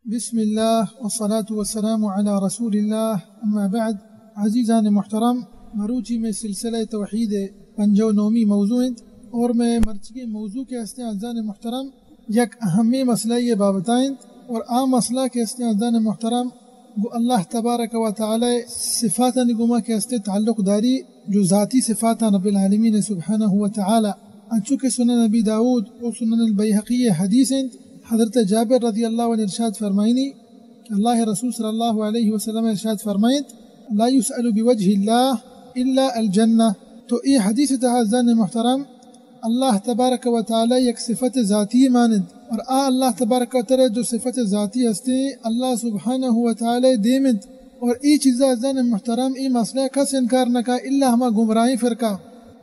بسم اللہ والصلاة والسلام علی رسول اللہ، اما بعد۔ عزیزان محترم، مروچی میں سلسلہ توحید پنجاہ و نومی موضوع انت، اور میں مرچگیں موضوع کہ ہستیں عزیزان محترم یک اہمیں مسئلہ یہ بابتا انت، اور آ مسئلہ کہ ہستیں عزیزان محترم گو اللہ تبارک و تعالی صفاتانی گوما کہ ہستیں تعلق داری، جو ذاتی صفاتاں رب العالمین سبحانہ و تعالی، انچو کہ سنن ابی داؤد و سنن البیہقی حدیث انت، حضرت جابر رضی اللہ عنہ ارشاد فرمائنی کہ اللہ رسول صلی اللہ علیہ وسلم ارشاد فرمائنت، لا یسأل بوجہ اللہ الا الجنہ۔ تو اے حدیث تہا عزیزان محترم اللہ تبارک و تعالی یک صفت ذاتی مانند، اور آ اللہ تبارک و تعالی جو صفت ذاتی ہستیں، اللہ سبحانہ و تعالی دیم انت۔ اور اے چیزا عزیزان محترم، اے مسئلہ کس انکار نہ کا الا ہما گمراہیں فرقہ،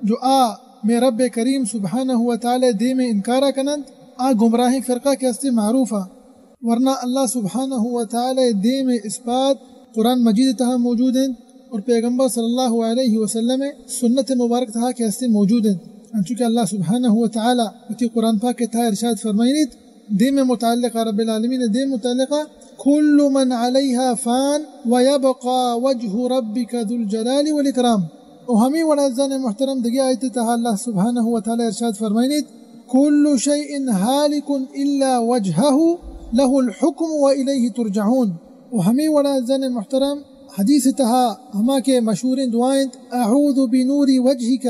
جو آ میں رب کریم سبحانہ و تعالی دیم انکارا کنند، آ گمراہیں فرقہ کہ ہستیں معروف آ۔ ورنہ اللہ سبحانہ و تعالی دیم اثبات قرآن مجید تہا موجود انت اور پیغمبر صلی اللہ علیہ وسلم سنت مبارک تہا کہ ہستیں موجود انت۔ انچو کہ اللہ سبحانہ و تعالی وتی قرآن پاک تہا ارشاد فرمائنیت، دیم متعلقہ، رب العالمین دیم متعلقہ، کل من علیہا فان ویبقی وجہ ربک ذو الجلال والاکرام۔ و ہمے وڑا عزیزان محترم دگہ آیت تہا اللہ سبحانہ و تعالی ارشاد فرمائنیت، کل شیء ہالک الا وجہہ لہ الحکم و الیہ ترجعون۔ و ہمے وڑا عزیزان محترم حدیث تہا ہما کہ مشہوریں دعا انت، اعوذ بنور وجہک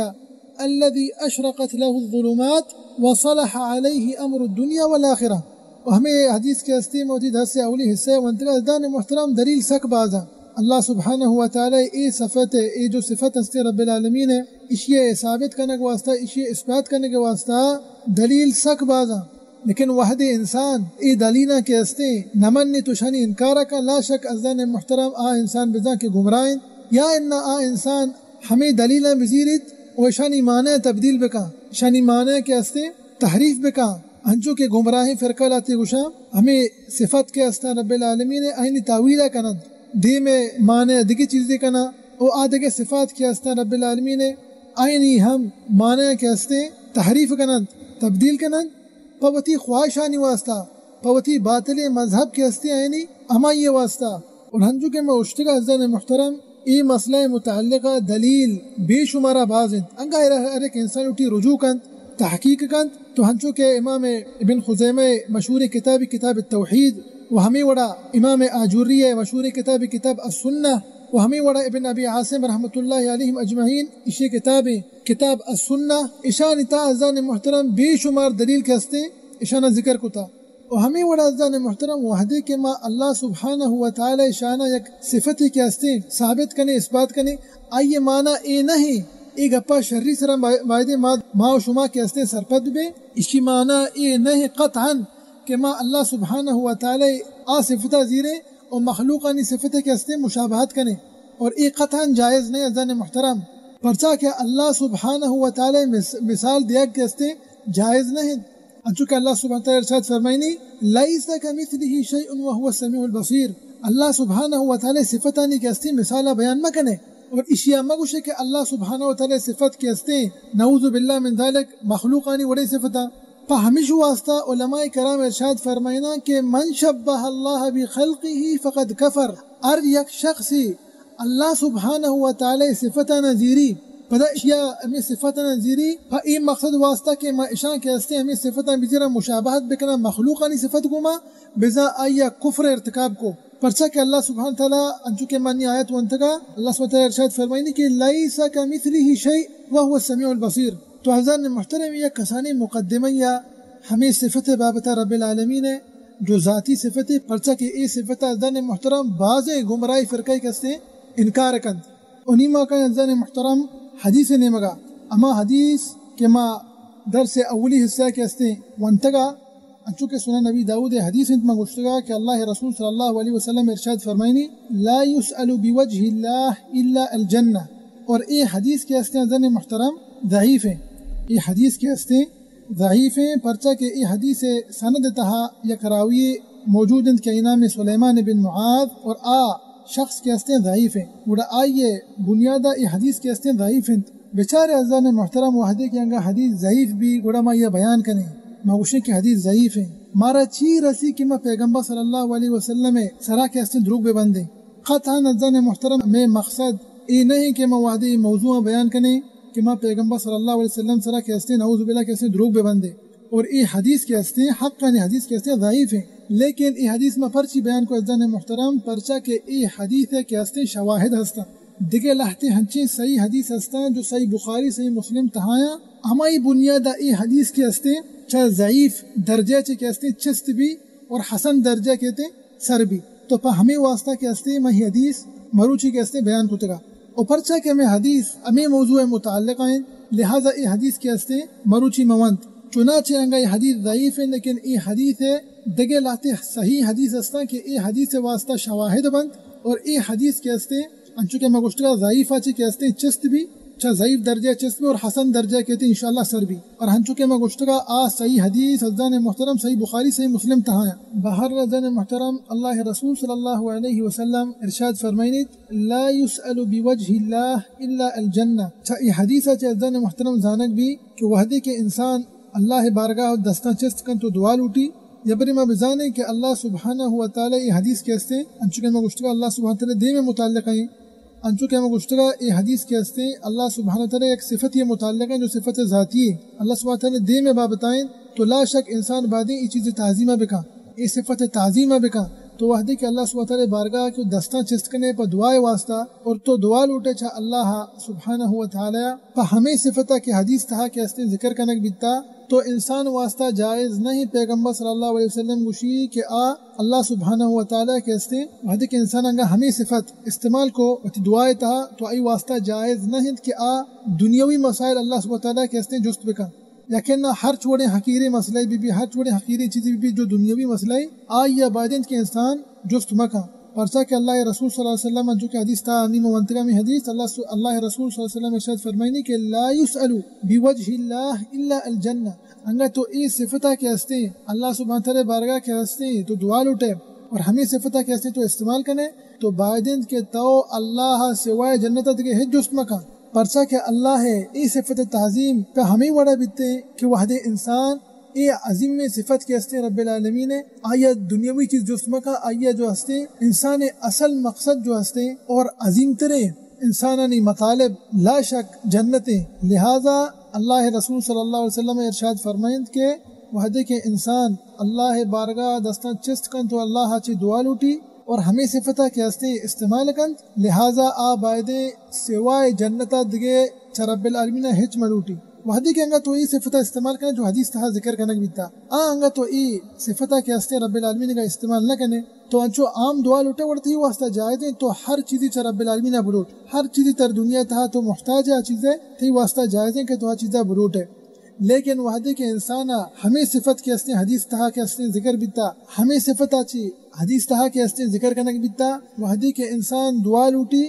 الذی اشرقت لہ الظلمات وصلح علیہ امر الدنیا والآخرہ۔ و ہمے حدیث کہ ہستیں موتی درس اولی حصہ ونتگا عزیزان محترم دلیل سک بازاں۔ اللہ سبحانہ و تعالی اے صفت، اے جو صفت ہستیں رب العالمین ہے، اشی ثابت کنگ واسطہ، اشی اثبات کنگ واسطہ دلیل سک بازاں۔ لیکن وہدے انسان اے دلیلاں کہ ہستیں نہ منیت و اشانی انکار کن، لا شک عزیزان محترم آ انسان بزاں کہ گمراہ انت، یا انا آ انسان ہمے دلیلاں بزیریت و اشانی معنی تبدیل بکن، اشانی معنی کہ ہستیں تحریف بکن، انچو کہ گمراہیں فرقہ لاتے گوشاں ہمے صفت کہ ہستاں رب العالمین آئینی تاویل کنند، دیم معنی دگہ چیزے کناں و آ دگہ صفات کہ ہستاں رب العالمین آئینی ہم معنی کہ ہستیں تحریف کنند، تبدیل کنند۔ پہ وتی خواہشانی واسطہ، پہ وتی باطلیں مذہب کہ ہستیں آئینی ہمائی واسطہ۔ اور ہنچو کہ ما اشتگا عزیزان محترم، اے مسئلہ متعلقہ دلیل بے شمارا باز انت۔ انگا ہر، ہر ایک انسان اٹھی رجوع کنت، تحقیق کنت، تو ہنچو کہ امام ابن خزیمہ مشہور کتاب، کتاب التوحید، و ہمیں وڑا امام آجوری مشہور کتاب، کتاب السنہ، و ہمیں وڑا ابن ابی عاصم رحمۃ اللہ علیہم اجمعین، اشی کتاب کتاب السنہ، اشانی تا عزیزان محترم بے شمار دلیل کہ ہستیں، اشانا ذکر کتا۔ و ہمیں وڑا عزیزان محترم وہدے کہ ما اللہ سبحانہ و تعالی شانہ یک صفتے کہ ہستیں ثابت کنے، اثبات کنے، آئی معنی اے نہیں، اے گپا شری سرا با-، بایدے ما، ما و شما کہ ہستیں سرپد بیں، اشی معنی اے نہیں قطعاً کہ ما اللہ سبحانہ و تعالی آ صفتا زیریں و مخلوقانی صفتے کہ ہستیں مشابہت کنے، اور اے قطعاً جائز نہیں عزیزان محترم، پرچا کہ اللہ سبحانہ و تعالی مس-، مثال دیگ کہ ہستیں جائز نہیں۔ انچو کہ اللہ سبحانہ وتعالی ارشاد فرمائنی، لیس کمثلہ شیء وهو السمیع البصیر۔ اللہ سبحانہ وتعالی صفتانی کہ ہستیں مثالا بیان مکنے، اور اشیا مگوشے کہ اللہ سبحانہ وتعالی صفت کہ ہستیں، نعوذ باللہ من ذلک، مخلوقانی وڑیں صفتا۔ پہ ہمیش واسطہ علماء کرام ارشاد فرمائنا کہ من شبہ اللہ بخلقہ فقد کفر۔ ہر یک شخصی اللہ سبحانہ و تعالی صفتانا زیری، پدا اشیا ہمیں صفتانا زیری، پہ اے مقصد واسطہ کہ ما اشان کہ ہستیں ہمیں صفتاں بزیراں مشابہت بکناں مخلوقانی صفت گوما، بزاں آئیا کفر ارتکاب کو۔ پرچا کہ اللہ سبحانہ و تعالی انچو کہ منی آیت ونتگا، اللہ سبحانہ و تعالی ارشاد فرمائنی کہ لیس کمثلہ شیء وهو السمیع البصیر۔ تو عزیزان محترم، یک کسانیں مقدمہ یا ہمیں صفت بابت رب العالمین ہے، جو ذاتی صفت ہے، پرچا کہ اے صفت عزیزان محترم بازیں گمراہی فرقہ کہ ہستیں انکار کنت۔ و نی ما کائیں عزیزان محترم حدیث نیمگا، ہما حدیث کہ ما درس اولی حصہ کہ ہستیں ونتگا، انچو کہ سنن نبی داؤد حدیث انت، ما گوشتگا کہ اللہ رسول صلی اللہ علیہ وسلم ارشاد فرمائنی، لا یسأل بوجہ اللہ الا الجنہ۔ اور اے حدیث کہ ہستیں عزیزان محترم ضعیف ہیں، اے حدیث کہ ہستیں ضعیف ہیں، پرچا کہ اے حدیث سند تہا یک راوی موجود انت کہ نام سلیمان بن معاذ، اور آ شخص کہ ہستیں ضعیف ہیں۔ گڑا آئیے بنیادا اے حدیث کہ ہستیں ضعیف انت۔ بچارے عزیزان محترم، وہدے کہ انگا حدیث ضعیف بی، گڑا ما یہ بیان کنیں، ما گوشیں کہ حدیث ضعیف ہیں۔ مارا چی رسی کہ ما پیغمبر صلی اللہ علیہ وسلم ءِ سرا کہ استیں دروگ بہ بندیں؟ قطعاً عزیزان محترم، مئے مقصد اے نہ ایں کہ ما وہدے اے موضوع بیان کنیں کہ ما پیغمبر صلی اللہ علیہ وسلم سرا کہ استیں نعوذ باللہ کہ استیں دروگ بہ بندیں اور اے حدیث کہ استیں، حقانی حدیث کہ استیں، ضعیف ایں۔ لیکن اے حدیث ما پرچی بیان کو عزیزان محترم؟ پرچا کہ اے حدیث ءِ کہ استیں شواہد ہستاں، دگہ لہتے ہنچیں صحیح حدیث ہستاں جو صحیح بخاری، صحیح مسلم تہایاں۔ ہمائی بنیاد ءَ اے حدیث کہ استیں چہ ضعیف درجہ چہ کہ استیں چست بی اور حسن درجہ کہ استیں سر بی۔ تو پہ ہمے واسطہ کہ استیں ما اے حدیث مروچی کہ استیں بیان کتگا۔ و پرچا کہ ہمے حدیث ہمے موضوع ءِ متعلق ایں، لہذا اے حدیث کہ استیں مروچی مہ ونت۔ چنانچہ انگا اے حدیث ضعیف ایں، لیکن اے حدیث ءِ دگہ لہتے صحیح حدیث ہستاں کہ اے حدیث ءِ واسطہ شواہد بنت اور اے حدیث کہ استیں انچو کہ ما گوشتگا ضعیف ءَ چہ کہ استیں چست بی، چہ ضعیف درجہ چست بی اور حسن درجہ کہ استیں انشاءاللہ سر بی۔ اور ہنچو کہ ما گوشتگا آ صحیح حدیث عزیزان محترم صحیح بخاری، صحیح مسلم تہایاں۔ بہر عزیزان محترم، اللہ ءِ رسول صلی اللہ علیہ وسلم ارشاد فرمائنیت، لا يسأل بوجه الله إلا الجنة۔ چہ اے حدیث ءَ چہ عزیزان محترم زانگ بی کہ وہدے کہ انسان اللہ ءِ بارگاہ ءَ دستاں چست کنت و دعا لوٹی، یا برے ما بزانیں کہ اللہ سبحانہ و تعالی اے حدیث کہ استیں، انچو کہ ما گوشتگا اللہ سبحانہ و تعالی دیم ءِ متعلق ایں، انچو کہ ما گوشتگا اے حدیث کہ استیں اللہ سبحانہ و تعالی یک صفتے ءِ متعلق ایں جو صفت ذاتی ایں، اللہ سبحانہ و تعالی دیم ءِ بابت ایں، تو لا شک انسان بایدیں اے چیز ءِ تعظیم ءَ بکن، اے صفت ءِ تعظیم ءَ بکن۔ تو وہدے کہ اللہ سبحانہ و تعالی بارگاہ ءَ کہ دستاں چست کنے پہ دعا ءِ واسطہ اور تو دعا لوٹے چہ اللہ سبحانہ و تعالی پہ ہمے صفت ءَ کہ حدیث تہا کہ استیں ذکر کنگ بیتا، تو انسان واسطہ جائز نہ ایں۔ پیغمبر صلی اللہ علیہ وسلم گوشی کہ آ اللہ سبحانہ و تعالی کہ استیں، وہدے کہ انسان انگا ہمے صفت استعمال کو وتی دعا ءِ تہا، تو آئی واسطہ جائز نہ ایں کہ آ دنیاوی مسائل اللہ سبحانہ و تعالی کہ استیں جست بکن۔ یقیناً ہرچ وڑیں حقیریں مسئلہ بی بی، ہرچ وڑیں حقیریں چیزے بی بی جو دنیاوی مسئلہ ایں، آئی ءَ باید ایں کہ انسان جست مکن۔ پرچا کہ اللہ ءِ رسول صلی اللہ علیہ وسلم، انچو کہ حدیث تہا نی ما ونتگا ہمے حدیث، اللہ س-، اللہ ءِ رسول صلی اللہ علیہ وسلم ارشاد فرمائنی کہ لا يسأل بوجه الله إلا الجنة۔ انگا تو اے صفت ءَ کہ استیں اللہ سبحانہ و تعالی بارگاہ کہ استیں تو دعا لوٹے اور ہمے صفت ءَ کہ استیں تو استعمال کنے، تو باید ایں کہ تو اللہ ءَ سوائے جنت ءَ دگہ ہچ جست مکن۔ پرچا کہ اللہ ءِ اے صفت ءِ تعظیم پہ ہمے وڑا بیتے کہ وہدے انسان اے عظیمیں صفت کہ استیں رب العالمین ءِ، آئی ءَ دنیاوی چیز جست مکن، آئی ءَ جو استیں انسان ءِ اصل مقصد جو استیں اور عظیم تریں انسانانی مطالب لا شک جنت ایں۔ لہذا اللہ ءِ رسول صلی اللہ علیہ وسلم ارشاد فرمائنت کہ وہدے کہ انسان اللہ ءِ بارگاہ ءَ دستاں چست کنت و اللہ ءَ چہ دعا لوٹی اور ہمے صفت ءَ کہ استیں استعمال کنت، لہذا آ بایدیں سوائے جنت ءَ دگہ چہ رب العالمین ءَ ہچ مہ لوٹی۔ وہدے کہ انگا تو اے صفت ءَ استعمال کنے جو حدیث تہا ذکر کنگ بیتا، آ انگا تو اے صفت ءَ کہ استیں رب العالمین ءَ استعمال نہ کنے، تو انچو عام دعا لوٹے وڑ تئی واسطہ جائز ایں، تو ہر چیزے چہ رب العالمین ءَ بلوٹ، ہر چیزے تر دنیا تہا تو محتاج ئے آ چیز ءِ، تئی واسطہ جائز ایں کہ تو آ چیز ءَ بلوٹے۔ لیکن وہدے کہ انسان ءَ ہمے صفت کہ استیں حدیث تہا کہ استیں ذکر بیتا، ہمے صفت ءَ چہ حدیث تہا کہ استیں ذکر کنگ بیتا، وہدے کہ انسان دعا لوٹی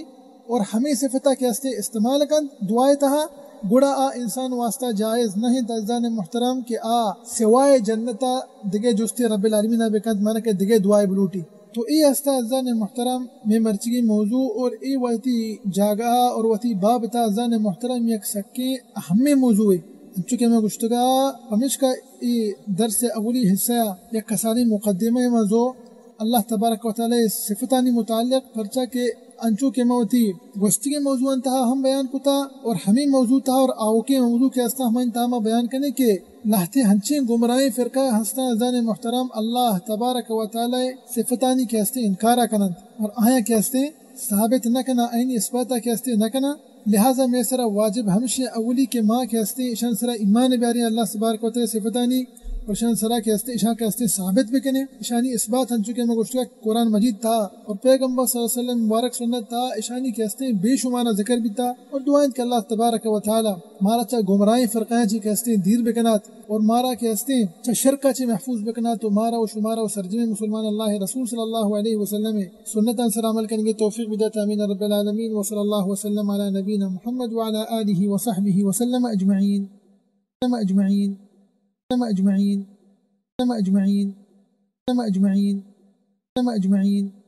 اور ہمے صفت ءَ کہ استیں استعمال کنت دعا ءِ تہا، گڑا آ انسان واسطہ جائز نہ ایں عزیزان محترم کہ آ سوائے جنت ءَ دگہ جستے رب العالمین ءَ بکنت، مانا کہ دگہ دعائے بلوٹی۔ تو اے ہستا عزیزان محترم مئے مرچیگیں موضوع اور اے وتی جاگہ اور وتی بابت ءَ عزیزان محترم یک سکیں اہمیں موضوعے۔ انچو کہ ما گوشتگا، پمیشکا اے درس ءِ اولی حصہ ءَ یک کسانیں مقدمہ ءَ ما زو اللہ تبارک و تعالی ءِ صفتانی متعلق، پرچا کہ انچو کہ ما وتی گوستگیں موضوعانی تہا ہم بیان کتا اور ہمے موضوع تہا اور آؤکیں موضوع کہ ہستاں ہمانی تہا ما بیان کنیں کہ لہتے ہنچیں گمراہیں فرقہ ہستاں عزیزان محترم اللہ تبارک و تعالی ءِ صفتانی کہ ہستیں انکارا کننت اور آیاں کہ ہستیں ثابت نہ کناں، آیانی اثباتا کہ ہستیں نہ کناں۔ لہذا مئے سرا واجب ہمشیں اولی کہ ما کہ ہستیں اشان سرا ایمان بیاریں اللہ تبارک و تعالی صفتانی اور اشان سرا کہ ہستیں اشان کہ ہستیں ثابت بکنیں، اشانی اثبات ہنچو کہ ما گوشتگا قرآن مجید تہا اور پیغمبر صلی اللہ علیہ وسلم مبارک سنت تہا اشانی کہ ہستیں بے شمارا ذکر بیتا اور دعا انت کہ اللہ تبارک و تعالی مارا چہ گمراہیں فرقہاں چی کہ ہستیں دیر بکنات اور مارا کہ ہستیں چہ شرکا چی محفوظ بکنات و مارا و شمارا و سرجمیں مسلمان اللہ رسول صلی اللہ علیہ وسلم سنتاں سر عمل کنگے توفیق بدات۔ آمین رب العالمین۔ وصلی اللہ وسلم علی نبینا محمد وعلی آلہ وصحبہ وسلم اجمعین۔ اجمعین۔ اجمعین۔ اجمعین۔ اجمعین۔